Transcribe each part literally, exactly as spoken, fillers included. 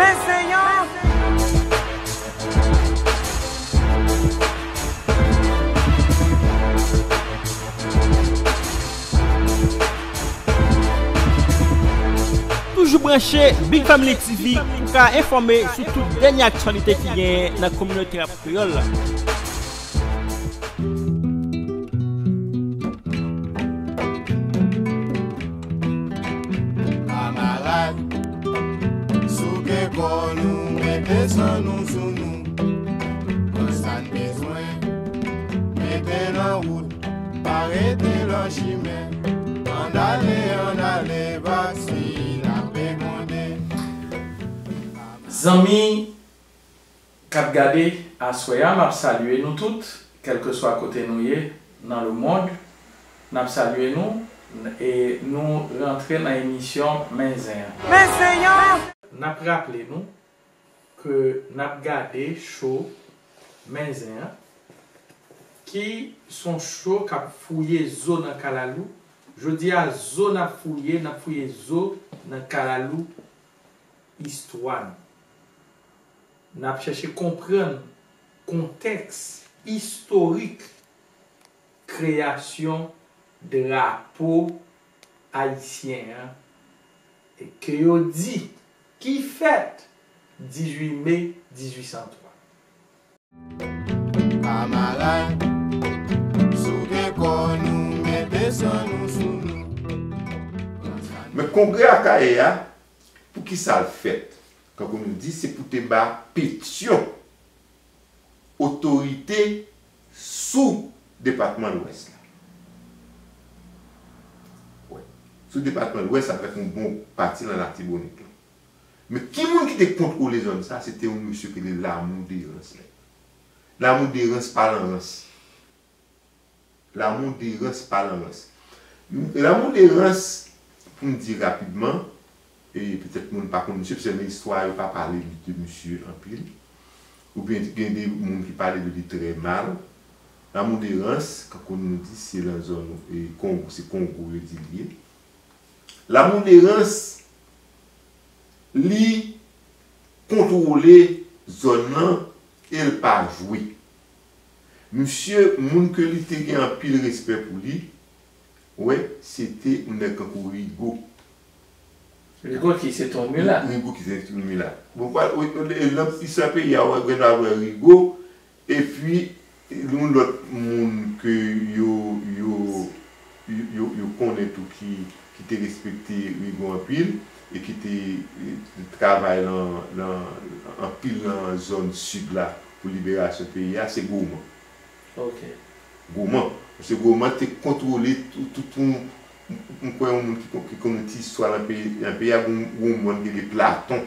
Men se yon Toujou branche Big Family T V pou ka enfòme sou tout dènye aktyalite ki genyen nan kominote rap kreyòl la. Kamarad, souke kò nou, mete san nou sou nou. Pran sa n bezwen, mete nan wout, pa rete nan chimen. Ann ale, ann ale, vwasi n ape gwonde. Zanmi k ap gade, aswè a, m ap salye nou tout, kèlkeswa kote nou ye nan lemonn. N ap salye nou e nou rantre nan emisyon Men Zen an. Men Zen an! N ap raple nou ke n ap gade cho Men Zen an, ki s on cho k ap fouye zo nan kalalou. Jodi a, zo n ap fouye, n ap fouye zo nan kalalou istwa nou. N ap chèche konprann kontèks istorik kreyasyon drapo ayisyen an e ke yo di ki fèt dizuit me dizuit san twa. Kamarad, souke kò nou, mete san nou sou nou. Men kongrè Akayè a, poukisa l fèt? Tankou nou di, se pou te ba Petyon otorite sou depatman Lwès la. Wi. Sou depatman Lwès avèk yon bon pati nan Latibonit la. Men ki moun ki te kontwole zòn sa? Se te yon mesye ki rele Lamour Dérance. Lamour Dérance pa lan rans. Lamour Dérance pa lan rans. Lamour Dérance, pou m di rapidman, e petèt moun pa konn misye, paske nan istwa yo pa pale de misye anpil, oubyen gen de moun ki pale de li trè mal. Lamour Dérance, kankou nou di, se lan zòn e Kongo, se Kongo yo di li ye. Lamour Dérance, li kontwole zòn nan e l pa jwe. Misye, moun ke li te gen anpil respè pou li, wè, se te yon nèg kankou Rigo. Rigo ki se te yon milat. Rigo ki se te yon milat. Bon, nan istwa peyi a, w ap wè Rigo, epi yon lòt moun ke yo yo yo yo konnen tou ki ki te respekte Rigo anpil e ki te travay lan lan anpil lan zòn sid la pou liberasyon peyi a, se Goman. Ok. Goman. Paske Goman te kontwole tout tout yon m kwè yon moun ki ki konn yon ti istwa lan peyi lan peyi a, gon yon moun ki rele Platon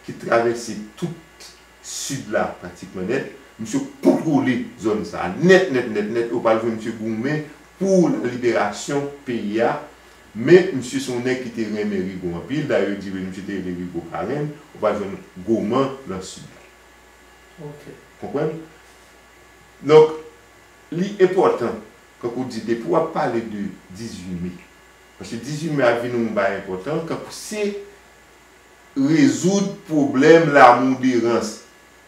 ki travèse tout sid la pratikman nèt. Misye kontwole zòn sa a nèt nèt nèt nèt. Ou pral jwenn misye goumen pou liberasyon peyi a. Men misye se yon nèg ki te renmen Rigo anpil. Dayè yo di misye te rele Rigo parenn. Ou pral jwenn Goman lan sid la. Ok. Konprann? Donk, li enpòtan, kankou di, depi w ap pale de dizuit me, paske dizuit me a vin yon bagay enpòtan, kankou se rezoud pwoblèm Lamour Dérance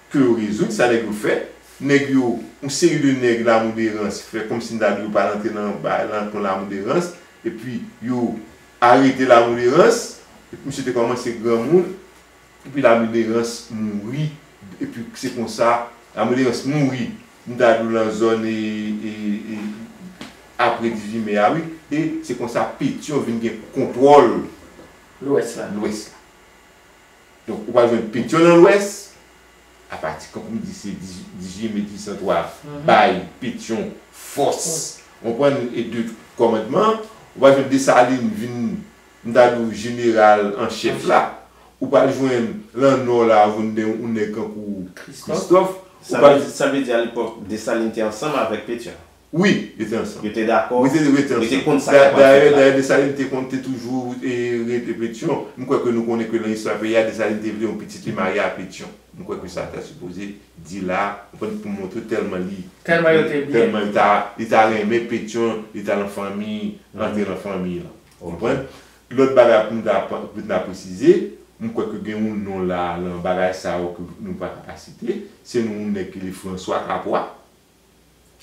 ke yo rezoud, sa nèg yo fè. Nèg yo, yon seri de nèg Lamour Dérance fè kòmsi m ta di yo pa rantre nan bagay lan kon Lamour Dérance, epi yo arete Lamour Dérance, epi misye te kòmanse granmoun, epi Lamour Dérance mouri, epi se konsa, Lamour Dérance mouri, m ta di w lan zòn e, e, e, apre dizuit me a wi, e se konsa Petyon vin gen kontwòl Lwès la. Lwès la. Donk, ou pral jwenn Petyon nan Lwès, apati, kankou m di, se dizuit me dizuit san twa bay Petyon fòs, konprann, e de kòmandman, ou pral jwenn Desalin vin, m ta di w, jeneral an chèf la, ou pral jwenn lan nò la, ou jwenn yon nèg kankou Kristòf. Sa vle di, sa vle di alepòk Desalin te ansanm avèk Petyon. Wi, yo te ansanm. Yo te dakò. Yo te, yo te ansanm. Yo te konn sa ki t ap fèt la. Dayè, dayè, Desalin te konn, te toujou e, rete Petyon. M kwè ke nou konnen ke nan istwa peyi a, Desalin te vle yon pitit li marye a Petyon. M kwè ke sa ta sipoze di la, ou konprann, pou montre tèlman li, tèlman li ta, li ta renmen Petyon, li ta lan fanmi, rantre lan fanmi lan. Ou konprann? Lòt bagay pou m ta, pou m ta presize, M kwè ke gen yon non la, nan bagay sa yo ke nou pa ka pa site. Se non yon nèg ki li François Capois.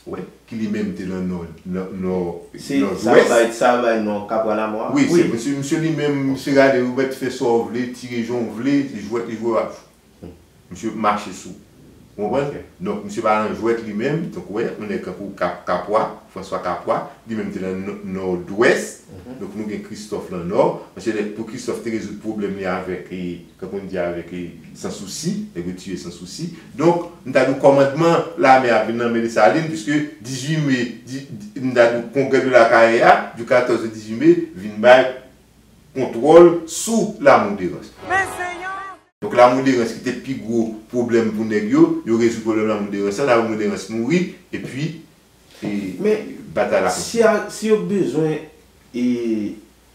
Wi, ki li menm te nan nò, nan nò, Se sa yo bay, sa yo bay non Capois Lamò a? Wi, se misye, misye li menm, misye gade, ou mèt fè sa w vle, tire jan w vle, se jwèt li jwe w ap jwe. Misye mache sou. Ou konprann? Donk, misye pa nan jwèt li menm. Donk, wè, yon nèg tankou Kap, Kapwa, François Kapwa, li menm te nan nò, nòdwès. Donk, nou gen Christophe nan nò. Paske pou Christophe te rezoud pwoblèm li avèk, e, tankou n di avèk, e, Sans Souci, nèg yo tiye Sans Souci. Donk, m ta di w kòmandman lame a vin nan men Desalin, piske dizuit me, di, di, m ta di w kongrè de la Kayè a, du quatorze au dix-huit mai, vin bay kontwòl sou Lamoudérans. Donk, Lamoudérans ki te pi gwo pwoblèm pou nèg yo, yo rezoud pwoblèm Lamoudérans lan, Lamoudérans mouri, epi, e, batay la kontinye. Men, si yo bezwen, e,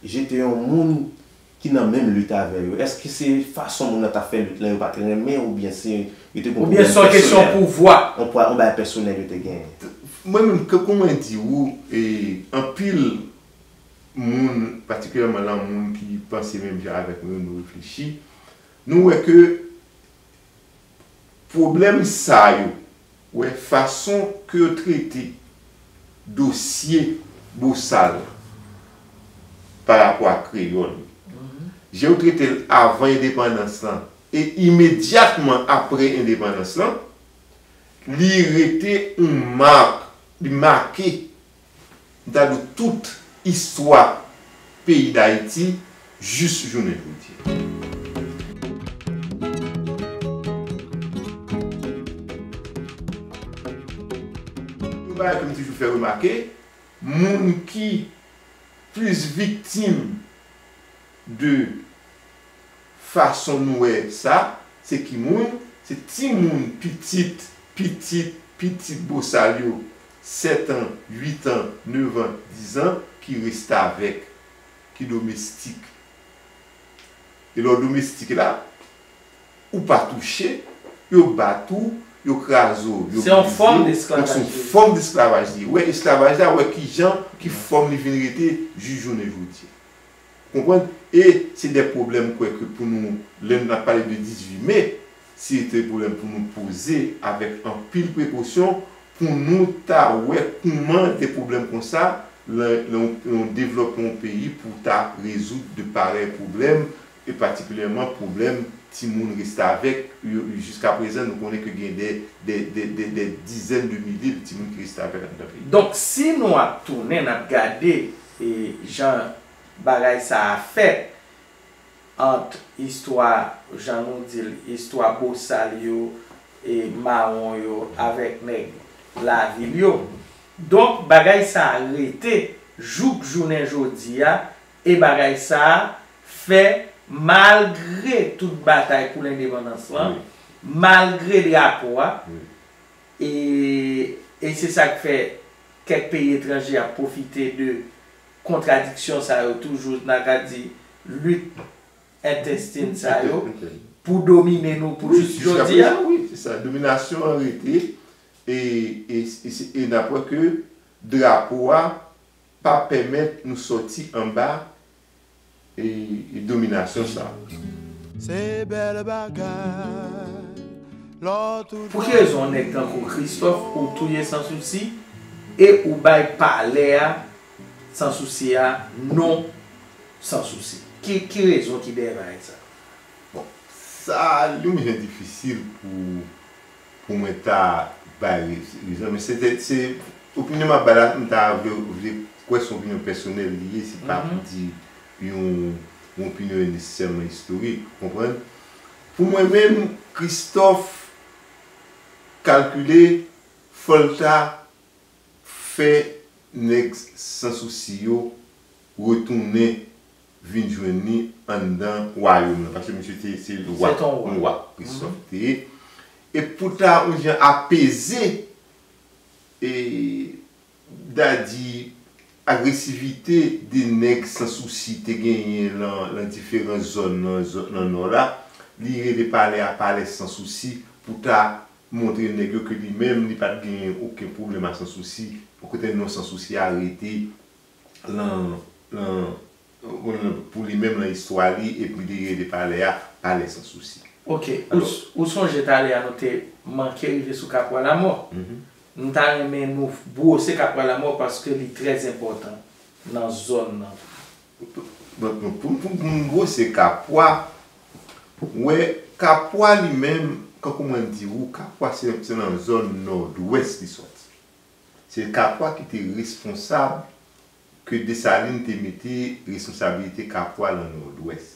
jete yon moun ki nan menm lit avè yo, èske se fason moun nan t ap fè lit lan yo pa t renmen, oubyen se, yo te gen yon pwoblèm pèsonèl? Oubyen se yon kesyon pouvwa? Yon pwa, yon bagay pèsonèl yo te genyen? Mwen menm, ke, kòman di w, e, anpil moun, patikilyèman lan moun ki panse menm jan avèk mwen, nou reflechi, nou wè ke pwoblèm sa yo, wè fason ke yo trete dosye Bosal pa rapò a kreyòl, jan yo trete l avan endepandans lan e imedyatman apre endepandans lan, li rete yon mak, li make, m ta di w, tout istwa peyi Dayiti jis jounen jodi a. Yon bagay ke m toujou fè remake, moun ki plis viktim de fason nou wè sa, se ki moun? Se timoun, pitit, pitit, pitit Bosal yo, sèt an, uit an, nèf an, diz an, ki restavèk, ki domestik. E lè w domestik la, ou pa touche, yo bat ou, yo kraze w, yo brize w. Se yon fòm desklavaj li ye. Donk, se yon fòm desklavaj li ye. Wè, esklavaj la, wè kijan, ki fòm li vin rete jis jounen jodi a. Konprann? E se de pwoblèm, m kwè, ke pou nou, lè n ap pale de dizuit me, se te pwoblèm pou nou poze avèk anpil prekosyon, pou nou ta wè kòman de pwoblèm konsa, lan, lan, lan devlòpman yon peyi pou ta rezoud de parèy pwoblèm, e patikilyèman pwoblèm timoun restavèk yo, jiskaprezan, nou konnen ke gen de, de, de, de, de dizèn de milye de timoun ki restavèk anndan peyi. Donk, si nou ap tounen, n ap gade, e, jan bagay sa a fèt ant istwa, jan nou di l, istwa Bosal yo e Mawon yo avèk nèg lavil yo. Donk, bagay sa a rete jouk jounen jodi a, e bagay sa a fè, malgre tout batay pou lendepandans lan, malgre drapo a, e, e se sa k fè kèk peyi etranje ap pwofite de kontradiksyon sa yo toujou, n a ka di lit entèstin sa yo, pou domine nou pou jis jodi a. Wi, se sa. Dominasyon an rete, e, e, e, e n ap wè ke drapo a pa pèmèt nou sòti anba, e, e dominasyon sa. Se bèl bagay. Pou ki rezon yon nèg tankou Christophe ou touye Sans Souci e ou bay palè a Sans Souci a non Sans Souci? Ki, ki rezon ki dèyè bagay sa? Bon, sa, li yon jan difisil pou, pou mwen ta bay re-, rezon, men se te, se opinyon m ap bay la, m ta vle, vle kwè se yon opinyon pèsonèl li ye, se pa pou di yon, yon opinyon nesesèman istorik, ou konprann? Pou mwen menm, Christophe kalkile, fò l ta fè nèg Sans Souci yo retounen vin jwenn li anndan wayòm lan, paske misye te, se wa, yon wa, Christophe te ye. E pou ta yon jan apeze, e, dadi agresivite de nèg Sans Souci te genyen lan, lan diferan zòn nan, zòn nan Nò la, li rele palè a palè Sans Souci pou ta montre nèg yo ke li menm, li pa t genyen okenn pwoblèm a Sans Souci. Okontrè, non Sans Souci a rete lan, lan, pou li menm lan istwa li, epi li rele palè a Aller sans souci. Ok, ou, ou sonje talè a nou te manke rive sou Kapwa Lamò. M ta renmen nou bwose Kapwa Lamò paske li trè enpòtan nan zòn nan. Donk, pou, pou, pou m bwose Kapwa, ou wè, Kapwa li menm, kankou mwen di ou, Kapwa se, se nan zòn nòdwès li sòti. Se Kapwa ki te responsab ke Desalin te mete responsabilite Kapwa nan nòdwès.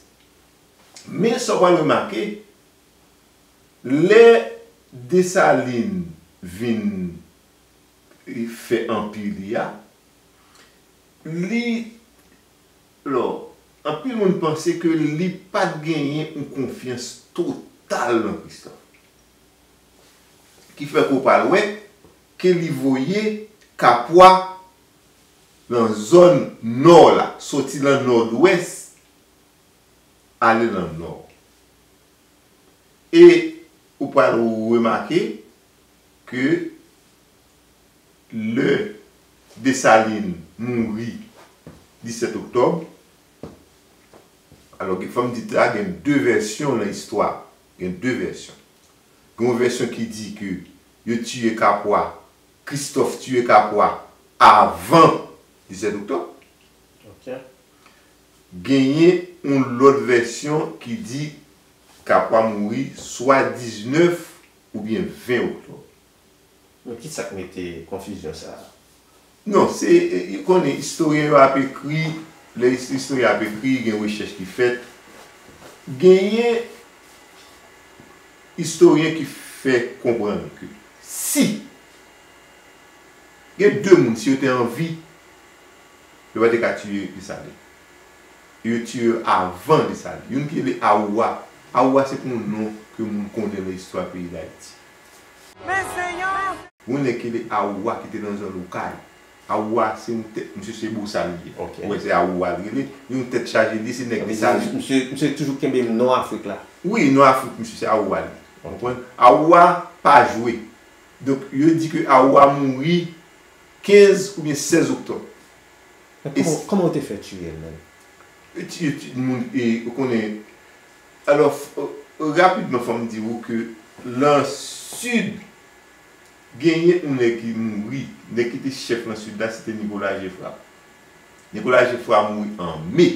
Men sa w pral remake, lè Desalin vin fè anpi li a, li, lò, anpil moun panse ke li pa t genyen yon konfyans total nan Kristòf. Ki fè ke w pral wè ke li voye Kapwa nan zòn nò la, soti nan nòdwès, ale nan nò. E ou pral remake ke lè Desalin mouri disèt oktòb, alò, fò m di sa, gen de vèsyon nan istwa. Gen de vèsyon. Gen yon vèsyon ki di ke yo tiye Kapwa, Kristòf tiye Kapwa avan disèt oktòb. Ok. Genyen yon lòt vèsyon ki di Kapwa mouri swa diznèf oubyen ven oktòb. Men ki sa k mete konfizyon sa a? Non, se, e, e, konnen istoryen yo ap ekri, lè is- istoryen ap ekri, gen rechèch ki fèt. Genyen istoryen ki fè konprann ke si gen de moun, si yo te anvi, yo pa te ka tiye Desalin. Yo tiye yo avan Desalin. Youn ki rele Awoua. Awoua se te yon non ke moun konnen nan istwa peyi Dayiti. Gen yon nèg ki rele Awoua ki te nan zòn Okay. Awoua se yon tèt, misye se Bosal li ye. Ok. Ou wè se Awoua li rele. Yon tèt chaje li, se nèg Misye, Desalin. misye, misye toujou kenbe m non Afrik la. Wi, non Afrik, misye se Awoua li ye. Ou konprann? Awoua pa jwe. Donk, yo di ke Awoua mouri kenz oubyen sèz oktòb. Men kòman, kòman yo te fè tiye l menm? Ti, ti moun, e, ou konnen, alò, f- rapidman, fò m di ou ke lan sid, genyen yon nèg ki mouri, nèg ki te chèf lan sid la, se te Nicolas Geffrard. Nicolas Geffrard mouri an me.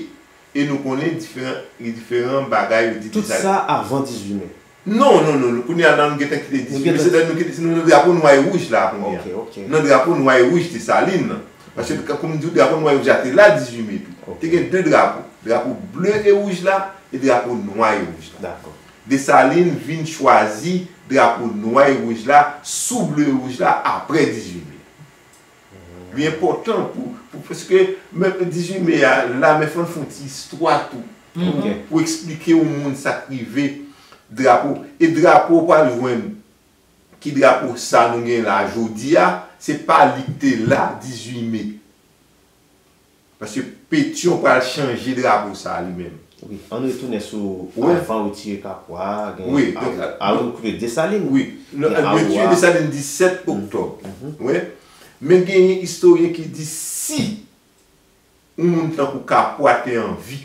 E nou konnen diferan, gen diferan bagay yo di Tout Desalin. Sa avan dizuit me. Non, non, non, non. Kounye a la, nou gentan kite dizuit me. Se lè nou kite, se nou nan drapo nwa e wouj la, kounye a. Ok, ok. Nan drapo nwa e wouj Desalin nan. Paske, kòm m di w, drapo nwa e wouj la te la dizuit me tou. Ok. Te gen de drapo. Drapo ble e wouj la e drapo nwa e wouj la. Dakò. Desalin vin chwazi drapo nwa e wouj la sou ble e wouj la apre dizuit me. Li enpòtan pou, pou, paske menm dizuit me a, la, men fò n fè yon ti istwa tou. Ok. Pou eksplike yon moun sa k rive drapo. E drapo w pral jwenn ki drapo sa nou gen la jodi a, se pa li k te la dizuit me. Paske Petyon pral chanje drapo sa li menm. Wi, ann retounen sou Wi. Avan yo tiye Kapwa, gen Wi, a- donk, a- yo kle Desalin. Wi, Gen yo tiye Awoua. Desalin disèt oktòb. Wi. Men genyen istoryen ki di si yon moun tankou Kapwa te an vi,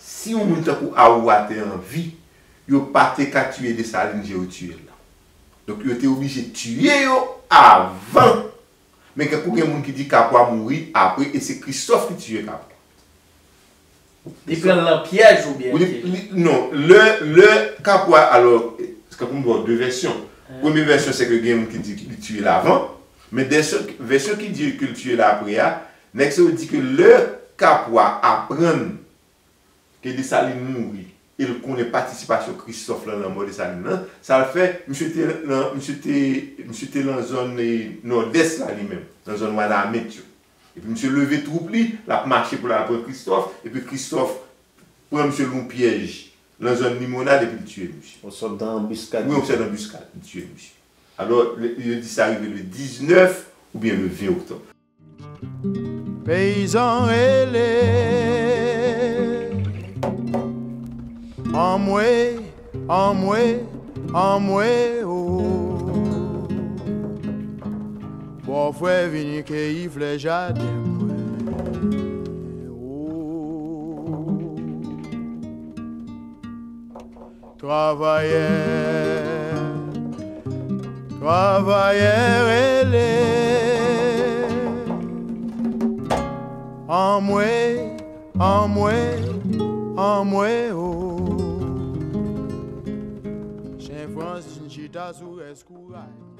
si yon moun tankou Awoua te an vi, yo pa te ka tiye Desalin jan yo tiye l la. Donk, yo te oblije tiye yo avan. Men kankou gen moun ki di Kapwa mouri apre, e se Kristòf ki tiye Kapwa. Li pran l nan pyèj oubyen Li, ki? Li, non, lè, lè Kapwa, alò, kankou m ba w de vèsyon. Premye vèsyon, se ke gen moun ki di li tiye l avan, men vèsyon, vèsyon ki di ke l tiye l apre a, nèg sa yo di ke lè Kapwa aprann ke Desalin mouri, e l konnen patisipasyon Kristòf lan nan lanmò Desalin nan, sa l fè, misye te nan, misye te, misye te nan zòn, e, nòdès la li menm, nan zòn Wanament yo. Epi misye leve twoup li, l ap mache pou l al pran Kristòf, epi Kristòf pran misye l yon pyèj lan zòn Limonad epi l tiye misye. Yon sòt dan anbiskad. Wi, yon sòt dan anbiskad, li tiye misye. Alò, le- yo di sa rive le diznèf oubyen le ven oktòb. Peyizan rele, anmwe, anmwe, anmwe o. Bòfrè vini keyi flè jaden mwen o. Travayè, travayè rele. Anmwe, anmwe, anmwe o. Chen Frans vin chita sou rès kouray.